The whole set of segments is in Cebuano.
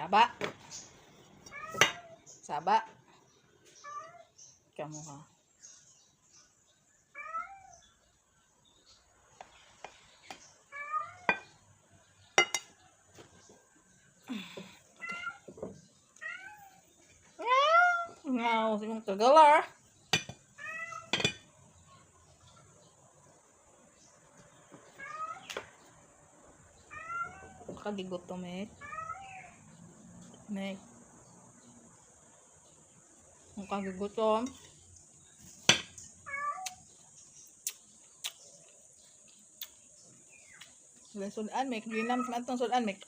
Saba. Saba. Kamo ka. Okay. Meow. Meow. Imong kagalar. Kagigutom eh. Mek. Ang kagigutom. Wala sudan, mek. Ginam sa atong sudan, mek.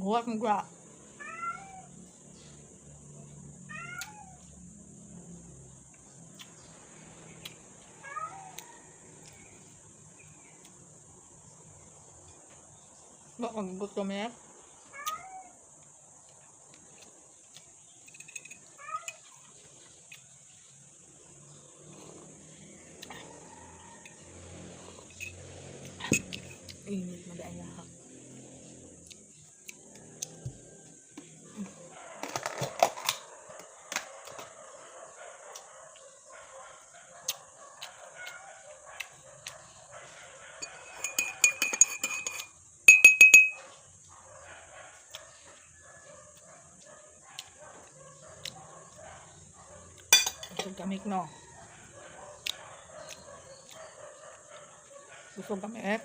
Huwag mo gra. Baka gutom eh. Init na dahil lahak. Busog kami, no? Busog kami, eh.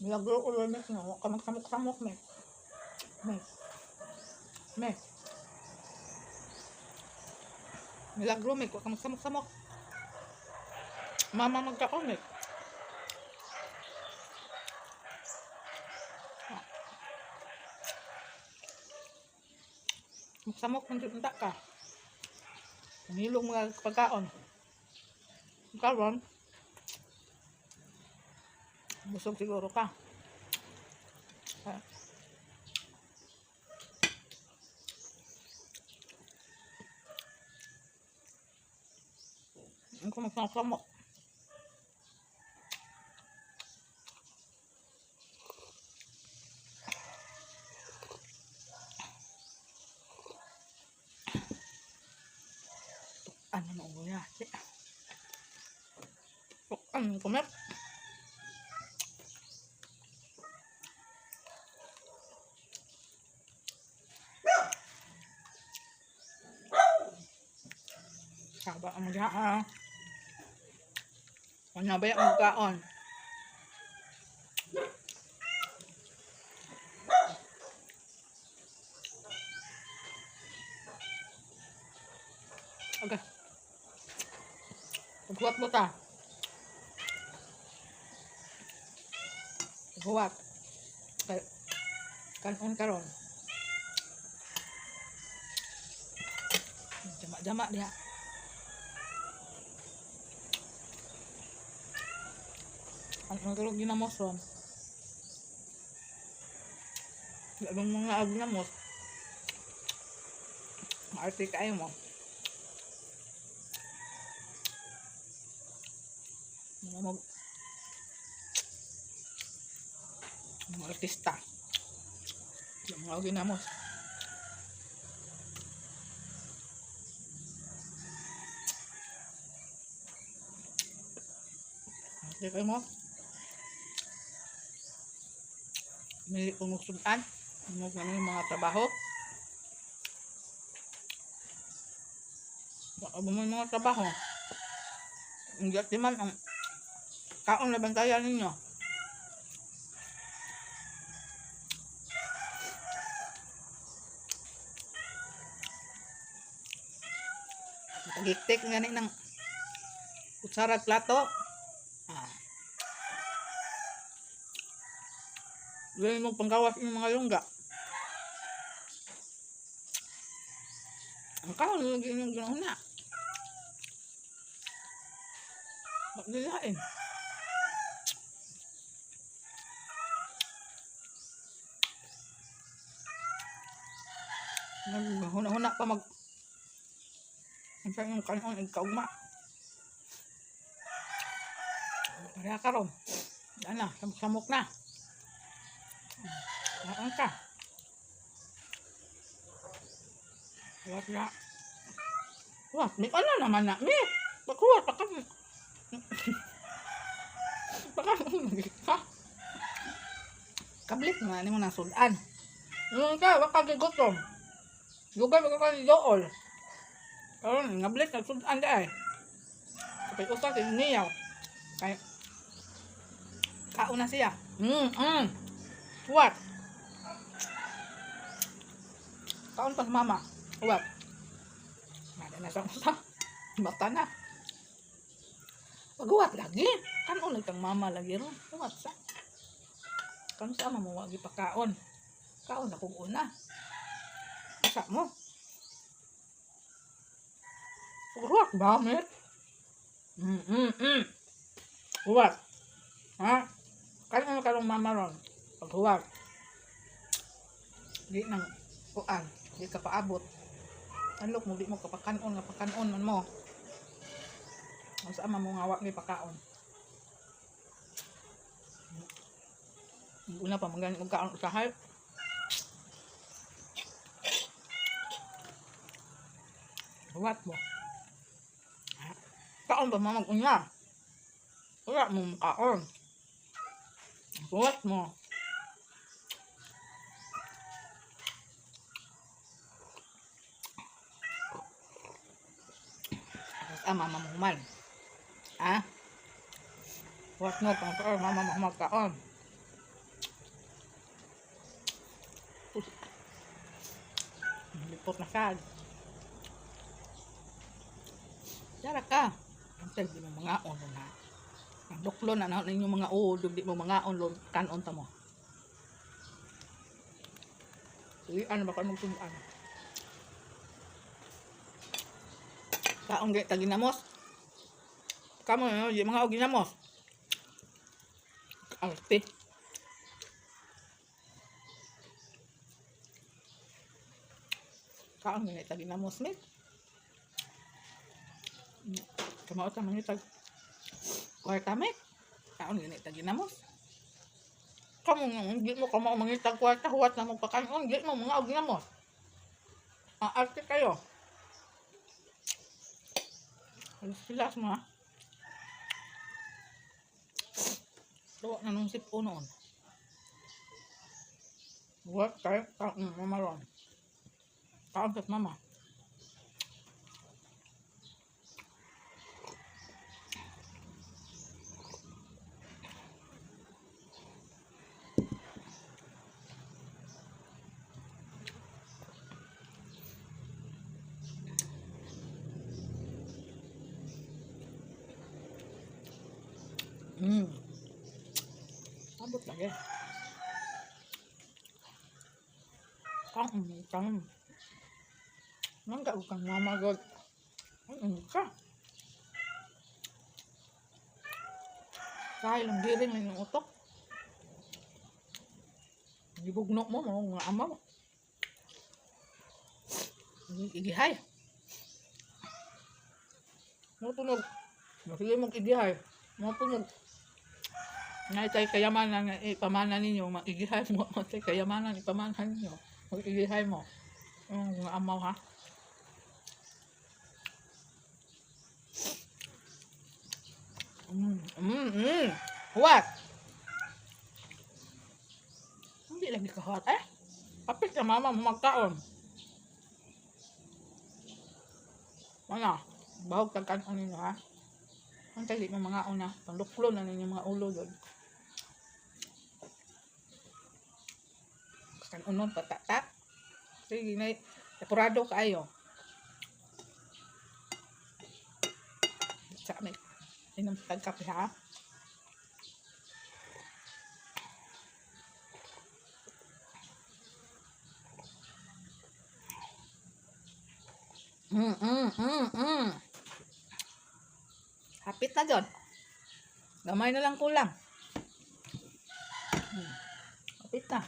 Milagro ulo, mek, no? Huwag ka magsamok-samok, mek. Mek. Mek. Milagro, mek. Huwag ka magsamok-samok. Mama magkakaon, mek. Magsamok man jud unta ka. Nilong mga pagkaon. Karon, busog siguro ka. Ha? Ang kumagsamok. Ano na ulo niya? Ano kumek? Saba ang mga ha. Ano ba yung kaon? Okay. Paghuwat mo ta. Paghuwat. Kay kanon karon. Jama-jama diha. Ang karon ginamos ron. Labang mga aginamos. Maarte kayo mo. Mga mag mga artista. Yung mga ginamos. Maarte kayo mo. Mili ko magsudan. Mo kami mga trabaho. Baka mo mga trabaho. Hindi at man ang kaon na bantayan ninyo. Pagiktik nga ni ng kutsara at plato. Dili mo panggawas inyong mga lungga. Ang kaon lagi inyong ginahuna. Bakdilain. Huna-huna pa mag ang sa inyong kanon ikaugma. Pareha karon. Ana, samok-samok na. Kaon ka. What na? What? May ano naman na? May! Bakuha, baka... Baka ka. Kablit na ni mo na sudan. Yung ka, baka gigutom. Dugay baka ka ni Dool. Karon ngablit na sudan di ay. Kapay usa kay niyaw. Kay kaon na siya. What? Kaon pa sa mama. What? Mada na sa usa. Bata na. Paghuwat lagi. Kanon lang kang mama lagi ron. Huwat sa. Kanon sa ama mo wagi pa kaon. Kaon na kung una. Asa mo? Huwat ba, met? Huwat. Ha? Kanon na karong mama ron. Paghuwat. Di nang kuan. Di ka paabot. Alok mo, di mo kapakanon nga pakanon man mo. Ang sa ama mo nga wa may pakaon. Una pa magani og kaon usahay. Huwat mo. Ha? Kaon ba mamag unya? Wala mo kaon. Huwat mo. Tapos ah, mama mo human. Ah? Huwat mo pang kaon, mama mo human kaon. Lipot na sad. Dara ka. Ang di mo mga on na. Ang duklo na na ninyo mga uod, di mo mga on kanon ta mo. Sige, ano ba ka magsundan? Kaon gay ta ginamos. Kamo no, di mga og ginamos. Arte. Kaon gay ta ginamos mit. Kamao ta mangitag kwarta mit. Kaon gani ta ginamos. Kamo nga di mo kamao mangitag kwarta, huwat na mo pakanon, di mo mga og ginamos. Ang arte kayo. Silas mo ha. Tuwa na nung sipo noon. What kayo? Kaon mama ron. Kaon sa mama. Abot lagi. Kaon, kaon. Nangga ko kang mama god. Ano ka? Kaya lang giring lang yung utok. Gibugno mo, mga ama mo. Igihay. Mo tunog. Masige mong igihay. Mo tunog. Ngay tay kayamanan nga ipamana ninyo, maigihay mo. Tay kayamanan ipamana ninyo. Mag-igihay mo. Ang mga amaw ha. Huwat! Hindi lagi ka huwat eh. Kapit na mama mo magkaon. Mana, bahog tag kanon ninyo ha. Ang tali mo mga una, panluklo na ninyo mga ulo doon. Kanunon patata. Sige na, depurado kaayo. Sa amin. Inom tag kape ha. Hapit na jud. Gamay na lang kulang. Hapit na.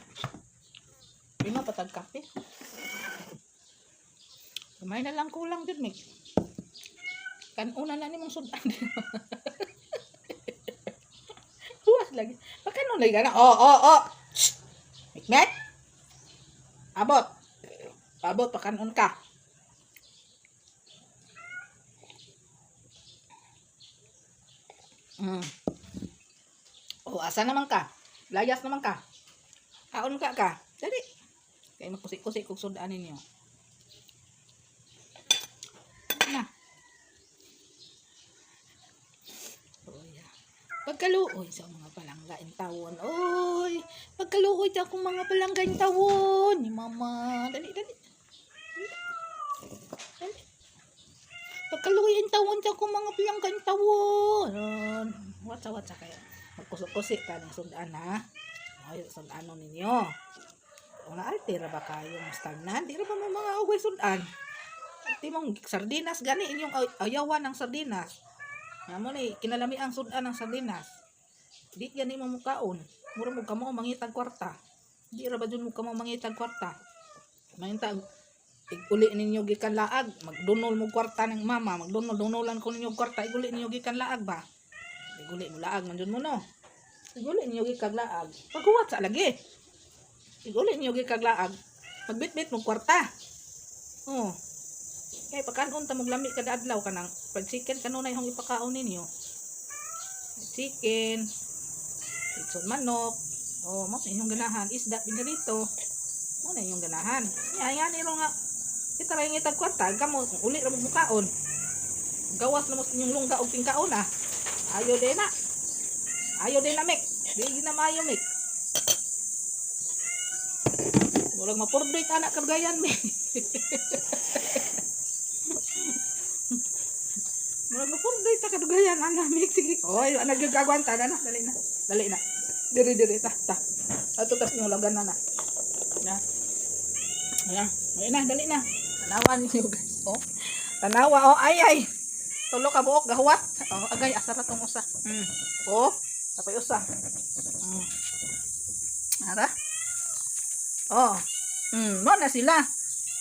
Lima patag kape. Gamay na lang kulang jud, Mik. Kanuna na nimong sudan. Huwas lagi. Pagkanunay ka na. Oh. Shh. Mikmek. Abot. Abot, pakanon ka. Oh, asa naman ka? Layas naman ka. Kaon ka ka. Dali. Kay magkusik-kusik kog sudan ninyo. Na. Oh, yeah. Pagkaluoy sa mga palangga intawon. Oy, pagkaluoy sa akong mga palangga intawon. Ni mama. Dali, dali. Dali. Pagkaluoy intawon sa akong mga palangga intawon. Watsa, watsa kayo. Magkusok-kusik ka ng sudan, ha? Ay, sudanon ninyo. O na, alti ra ba kayo mustagnan? Di ra ba mo mga ugay sudan? Di mong sardinas, gani inyong ayawan ng sardinas. Nga mo ni, kinalami ang sudan ng sardinas. Di yan mo mukaon. Mura mo kamo mangitag kwarta. Di ra ba jud mo kamo mangitag kwarta? Mangita iguli ninyo gikan laag, magdunol mo kwarta ng mama, magdunol dunulan ko ninyo kwarta, iguli ninyo gikan laag ba? Iguli mo laag man jud mo no. Iguli ninyo gikan laag. Paghuwat sa lagi. Iguli ninyo gikan laag. Magbitbit mo kwarta. Oh. Kay pagkaon ta mong lami kada adlaw kanang fried chicken kanunay hong ipakaon ninyo. Fried chicken, litson manok. Oh, mo inyong ganahan isda pinarito. Mo na inyong ganahan. Ya ya niro nga. Kita ra ngitag kwarta kamo uli ra mo mukaon. Gawas na mo sa inyong lungga og tingkaon ah. Ayo din na. Ayo din na mek. Di na maayo mek. Murag mapurdoy ka na kagayan mek. Murag mapurdoy ta kadugayan ana mek sige. Oy, ana gyud kagwanta na na dali na. Dali na. Diri diri ta ta. Ato tas inyong lagan na na. Na. Ayan, ayun na, dali na. Tanawa ninyo guys. Oh. Tanawa oh, ay ay. Tulo ka buok gahuwat. Oh, agay asa ra tong usa. Oh, tapay usa. Ara. Oh. Mo na sila.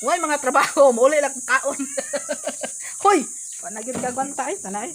Way mga trabaho, mauli lang kaon. Hoy, wala gyud kagwanta ay tanay.